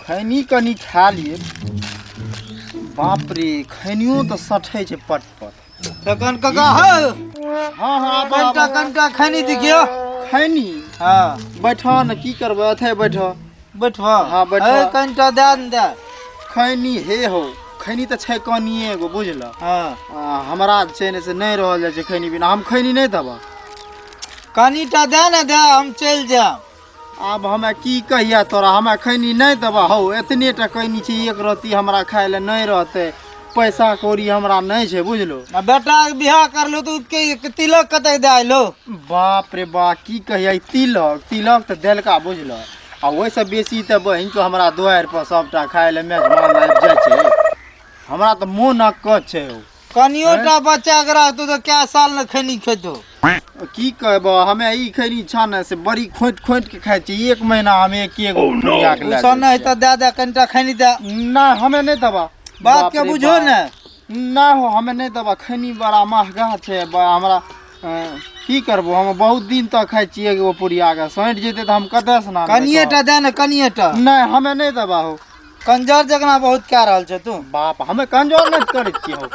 खैनी कनि खा लिए। बाप रे, खैनियो तऽ सठै छै पट पट। तखन काका हौ। हाँ हाँ, आबऽ, कनिटा आबऽ। कनिटा खैनी दिखियो। खैनी? हाँ। बैठ ने, की करबै, अथे बैठ। बैठब? हाँ, बैठब। ए, कनिटा दए ने दए। खैनी हे हो, खैनी तऽ छै कनिए एगो, बुझल? हाँ। आ, हमरा जे छै ने से नहि रहल जाइ छै खैनी बिना। हम खैनी नहि देबऽ। कनिटा दए ने दए, हम चलि जायब। आब हमे की कहिया तोरा, हमे खैनी नहि देबऽ हौ। एतने टा खैनी छै, एक रत्ती हमरा खाय लए नहि रहतै। पैसा कौड़ी हमरा नहि छै, बुझलो? आ बेटाके बियाह करलो तऽ के तिलक कतेक दए अयलो? बाप रे बा, की कहिया, ई तिलक तिलक तऽ देलका, बुझलो? आ ओहिसँ बेसी तऽ बहिन हमरा दुआरि पर सबटा खाय लए मेजबान आबि जाइ छै। हमरा तऽ मोन अक्कत छै हौ। कनियो टा बच्चा के रहतो तऽ कै साल ने खैनी खेतो। की कहबो, हमे ई खैनी छा ने से बड़ी खोंटि खोंटि के खाइ छी। एक महीना हम एक एक पुड़िया के लए ओ सब नहि जाइ तऽ दए दए, कनिटा खैनी दए। छियै। नहि, हमे नहि देबा। बात बाप के रे बुझो बाप। ने। ना हो, हमे नहि देबा। खैनी बड़ा महगा छै। हमरा की करबो, हम बहुत दिन तक खाइ छियै एगो पुड़िया के। सैंट जेतै तऽ हम कतऽ से आनबै? कनिये टा दए ने, कनिये टा। नहि, हमे नहि देबा हौ। कंजर जगना बहुत कए रहल छौ तू। बाप, हमे कंजर नहि करै छियै हौ।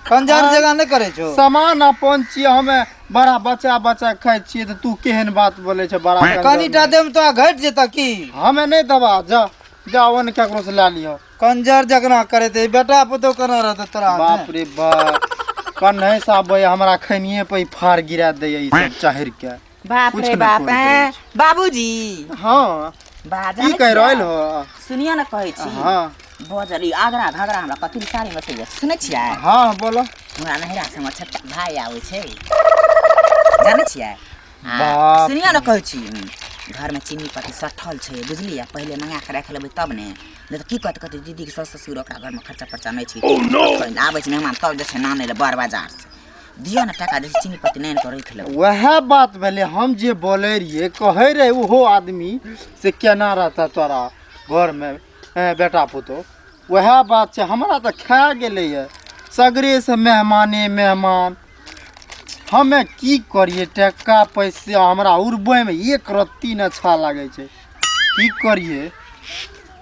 कंजर हाँ। जगह नहि करै छौ। सामान अपन छियै, हमे बड़ा बचा बचा खाइ छियै, तऽ तू केहन बात बोलै छै बड़ा कंजर। कनिटा देम तो घटि जेतऽ की? हमे नहि देबा, जा जा, ओन केकरो से लए लिहऽ। कंजर जगना करैत है, बेटा पुतोह केना रहतौ तोरा हाथमे? बाप रे बाप, कन्है से आबै हमरा खैनिये पे फाड़ गिरा दैया ई सब चढ़ि के। बाप कुछ रे नहि बाप। छोड़ि हैं, दै। बाबूजी। हाँ। बा की जानै कहि छियै? रहल हो? सुनियो ने, कहै छी। हाँ। बजल ई आगरा घागरा हमरा कथी साड़ी में छै, सुनै छियै? हाँ, बोलो। हमरा नहिरा से हमर छोटका भाय आबै छै, जानै छियै? आ, बाप। सुनियो ने, कहै छी, घरमे चीनी पत्ती सठल छै, बुझलियै? पहिले मंगा कऽ राखि लेबै तब ने, नहि तऽ की कहत? कहतै दीदीके सास ससुर ओकरा घरमे खर्चा पर्चा नहि छै। तखन आबै छै मेहमान तब जे छै नानै लए बड़ बाजार से दिअ ने टाका, जे छै चीनी पत्ती नानि कऽ राखि लेबै। वएह बात भेलै, हम जे बोलै रहियै, कहै रहै ओहो आदमी से केना रहतै तोरा घरमे बेटा पुतोह। वएह बात छै, हमरा तऽ खा गेलैए सगरेसँ मेहमाने मेहमान। हमे की करियै? टका पैसा हमरा उड़बैमे एक रत्ती नहि अच्छा लागै छै। की करियै?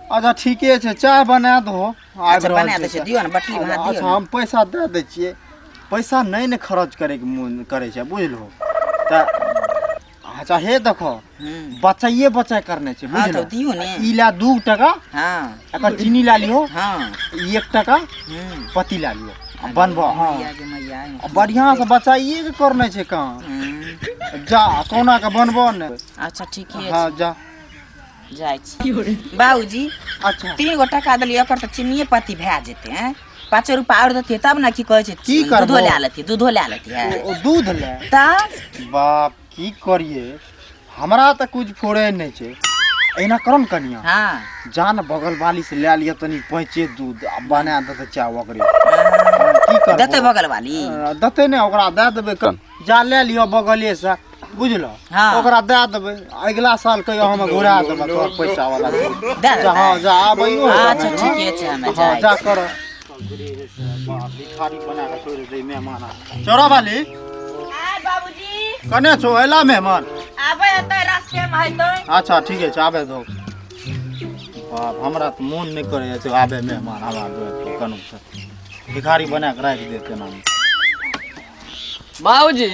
अच्छा, ठीके छै, चाय बना दहो, आबि अच्छा रहल बना छै दै छियै। चाय। दियौ ने बटली भात दियौ। अच्छा ने हम पैसा दए दै छियै। पैसा नहि ने खर्च करैके मोन करै छै, बुझलहो? तऽ अच्छा, हे देखो, बचाइए बचाइ करने छै। हाँ, बुझलो? तऽ दियौ ने। ई ला 2 टका। एकर चीनी ला लियो। ई 1 टका। पत्ती ला लियो आ बनबो। हाँ। मैया गे मैया। आ बढ़िआँ से बचाइए के करने छै काम। जा, कोना के बनबो ने। अच्छा, ठीके हाँ छै। जा। जाइ छी बाबूजी। अच्छा। 3 गो टका देलियै, ओकर तऽ चीनिये पत्ती भए जेतै। हैं, 5 रुपा आओर देतियै तब ने, की कहै छै? की करबो? दूधो लए लेतियै, दूधो लए लेतियै। ओ दूध ले तऽ बाप, की करिए, हमरा तऽ कुछ फोड़े नहि छै। एना करो ने कनिया। जा ने, बगल वाली से लए लिअ तनी पैंचे दूध आ बना देतै चाय ओकरे। की करबो? देतै बगल वाली? देतै ने, ओकरा दए देबै। जा, लए लिअ बगले से, बुझलो? ओकरा दए देबै। अगिला साल कहियो हम घुरा देबै तोहर पैसा वाला दूध। दए जा, हाँ, देतै? जा, आबैयो। अच्छा, ठीके छै, हमे हाँ जाइ जा छी। कर, भिखारी बना कऽ छोड़ि दै मेहमान। चोरा वाली। बाबूजी। कने छौ? अयला मेहमान? आबै हेतै, रास्ते मे हेतै। अच्छा, ठीके छै, आबे दो। बाप, हमरा तऽ मोन नहि करैए से आबे मेहमान हमरा दुआरि पर। कनो से भिखारी बना कऽ राखि देत एना। बाबूजी।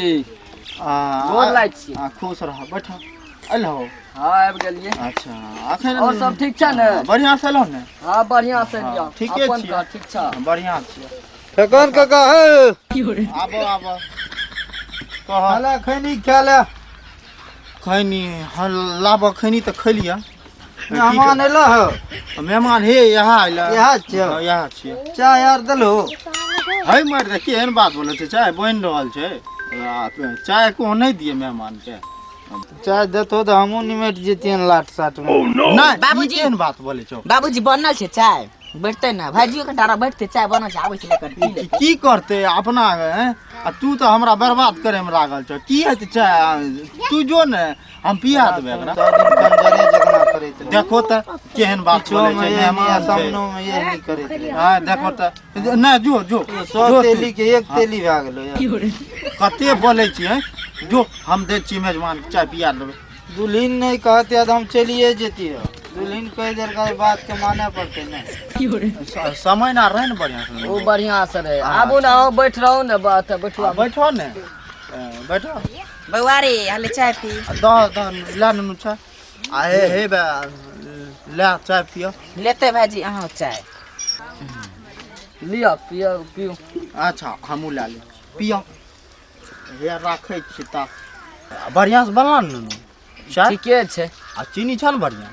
गोर लागै छी। खुश रह, बैठ। अयलहो? हाँ, आबि गेलियै। अच्छा, अखन और सब ठीक छै ने? बढ़िआँ से अयलहो ने? हाँ, बढ़िआँ से एलियौ। ठीके अपन छियै। कह, ठीक छ? बढ़िआँ छियै। फेकन काका हे। आबो, आबो, कह। हला खैनी खा ले। खैनी? हाँ, लाबऽ खैनी तऽ खैलिअ। मेहमान एलो हो? मेहमान हे, यहाँ अयला। यहाँ छियौ? हाँ, यहाँ छियै। चाय आर देलहो? है मारि दे, केहन बात बोलै छै? चाय बनि रहल छै। आ, चाय को नहि दिए मेहमान के? चाय देतो तऽ हमहूँ निमटि जैतियन लाट साट मे। नहि। बाबूजी। ई केहन बात बोलै छौ? बाबूजी, बनल छै चाय, बैठतै ने भाइजियो कनिटा बैठतै। चाय बनल छै, आबै छै लेकर पी लेतै। की करतै अपना हैं? आ तू तऽ हमरा बर्बाद करे मे लागल छौ। की हेतै चाय? तू जो ने, हम पिया देबै एकरा। सब दिन कंजरे जगना करैत रहै। देखो तऽ केहन बात पीछो बोलै मे छै, ये मेहमान छै। सामनो मे ये नहीं करैत रहै। हाँ, देखो तऽ, नहि, जो जो। सौ जो तू। तेली के एक तेली भए गेलो यार। कते बोलै छियै? जो, हम दै छियै मेजबान के चाय, पिया देबै। दुल्हिन नहीं कहते तऽ हम चलिए जैतियै। मालिन कहि देलकै बात के माने पड़तै ने। समय ना रहे ने बढ़िया से। ओ बढ़िया से रहे। आबू ने, अहूँ बैठ रहू ने, बात बैठू। आ, बैठो ने, बैठो। बौआ रे, हले चाय पी। आ, दह दह ला नुनू चाय। आ हे हे बे, ला चाय पियो। लेते भाईजी अहाँ चाय। लिअ, पियो पियो। अच्छा, हमहूँ लए ले पियो। हे राखै छी ता। बढ़िया से बनला ने नुनू चाय? ठीके छै। आ चीनी छ ने बढ़िया?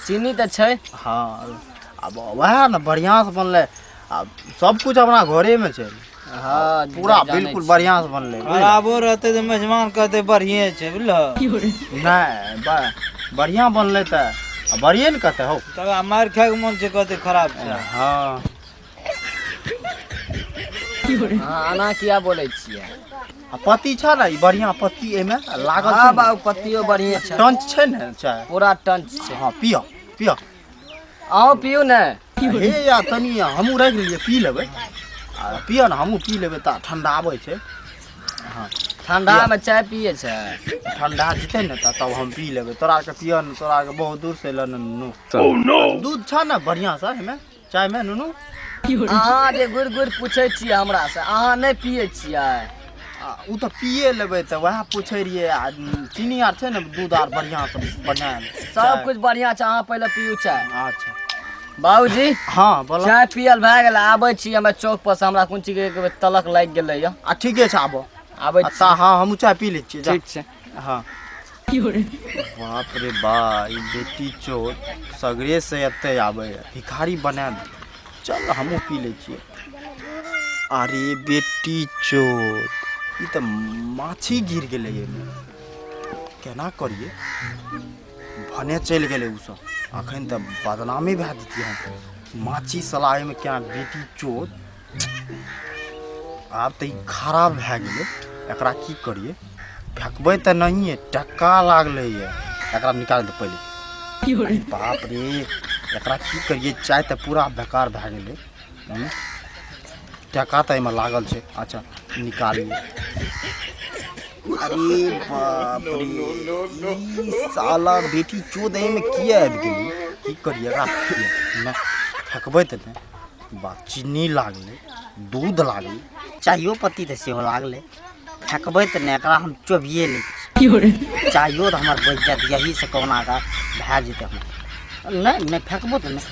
चीनी तऽ छै। हाँ, आब वएह ने बढ़िया से बनलै। आ सब कुछ अपना घरेमे छै। हाँ, पूरा जानै बिल्कुल छी। बढ़िया से बनलै। खराबो रहतै तऽ मेजबान कहतै बढ़िए छै, बुझलहो? नहि, बढ़िया बनलै तऽ आ बढ़िए ने कहतै हौ। तब मारि खायके मन छै, कहतै खराब छै। हाँ। हाँ, एना किया बोलै छियै? आ पत्ती छ ने ई बढ़िया पत्ती एहिमे लागल हाँ छै ने? बाबू, पत्तियो बढ़िए छै। टंच छै ने चाय? पूरा टंच छै। हाँ, पियो पियो। अहूँ पियू ने। हे या तनी हमहूँ राखि लेलियै, पी लेबै। आ पियो ने, हमहूँ पी लेबै तऽ ठंडा आबै छै। हाँ। ठंडा में चाय पिए छै? ठंडा जेतै ने तऽ तब हम पी लेबै। तोरा के पियो ने, तोरा के बहुत दूर से एलऽ ने नुनू। दूध छ ने बढ़िया से एहिमे चाय में नुनू? अहाँ जे गुड़ गुड़ पूछै छियै हमरा से, अहाँ नहि पिए छियै? आ, उ तऽ पिए लेबै तऽ वएह पूछै रहियै। आ चीनी आर छै ने, दूध आर बढ़िया से बनायल? सब कुछ बढ़िया छै, अहाँ पहिले पियू चाय। अच्छा। बाबूजी। हाँ, बोलो। चाय पियल भए गेल। आबै छी हमे चौक पर से, हमरा कोन चीज के तलक लागि गेलै यऽ। आ ठीके छै, आबो। आबै छी। अच्छा, हाँ, हमहूँ चाय पी लै छियै, जा। ठीक छै। हाँ। बाप रे बा, ई बेटी चोर सगरे से एते आबै है, भिखारी बना दे। चल, हमहूँ पी लै छियै। अरे बेटी चोर, ई तऽ माछी गिर गेलै एहिमे। केना करियै? भने चलि गेलै ओसभ, अखन तऽ बदनामी भए जैतियै हम। माछी सलाह एहिमे केना? बेटी चोर, आब तऽ ई खराब भए गेलै। एकरा की करियै? फेकबै तऽ नहिए, टक्का लागलैए। एकरा निकालि दे पहिले। अरे बाप रे, एकरा की करियै? चाय तऽ पूरा बेकार भए गेलै। हम्म? टका तऽ एहिमे लागल छै। अच्छा, निकालियै। अरे बाप रे, ई साला बेटी चोद एहिमे किया आबि गेलै? की करियै एकरा? नहि फेकबै तऽ नहि। बा, चीनी लागलै, दूध लागलै, चाइयो पत्ती तऽ सेहो लागलै। फेकबै तऽ नहि, एकरा हम चोबिए लै छी। चाइयो तऽ हमर बचि जायत यही से, कहुना कऽ भए जेतै हमर। नहि नहि, फेकबो तऽ नहि।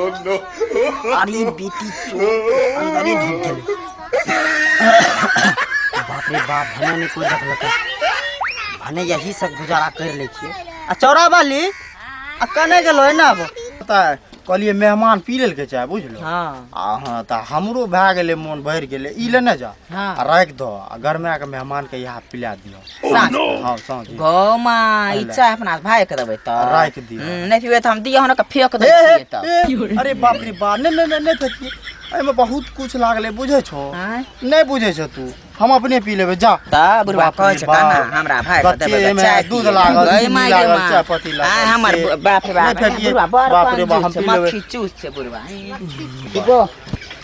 अरे बेटी चोद, अंदरे ढुकि गेलै। बाप रे बाप, भने नहि कोइ देखलकै, भने यही सब गुजारा करि लै छियै। आ चौरा वाली आ कने गेलो है ना आब? तऽ कहलियै मेहमान पी लेलकै चाय, बुझलो? हाँ। आ हाँ, तऽ हमरो भए गेलै, मोन भरि गेलै। ई लेने जा। हाँ। आ राखि दह आ गरमाए कऽ मेहमानके इएह पिला दिहऽ। साँझ? हाँ, साँझ। गौ माँ, ई चाय अपना भाई के देबै तऽ राखि दिहऽ। नहि पीबै तऽ हम दिअ के फेक दै हे, छियै तब। हे, अरे बाप रे बाप, नहि नहि नहि नहि फेकिए। एहिमे बहुत कुछ लागलै, बुझै छौ? आँय? नहि बुझै छौ तू, हम अपने पी लेबै, जा। तऽ बुढ़बा बाप कहै रे छै बाप। केना हमरा भाई के कते देबै तऽ एहिमे चाय दूध पियै। लागल, गै चीनी माय गे लागल, माय। चाय पत्ती लागल, आँय, हमर से बाप रे बाप, नहि फेकिए। बुढ़बा बड़ बाप रे बाप, हम कंजूस छै, पी लेबै। मक्खी चूस छै बुढ़बा।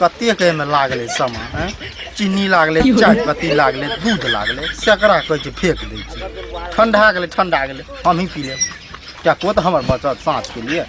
कतेक एहिमे लागलै सामान? आँय? चीनी लागलै, चाय पत्ती लागलै, दूध लागलै, सेकरा कहै छै फेक दै छै। ठंडा गेलै, ठंडा गेलै, हमही पी लेब। टको तऽ हमर बचत साँझके लिए।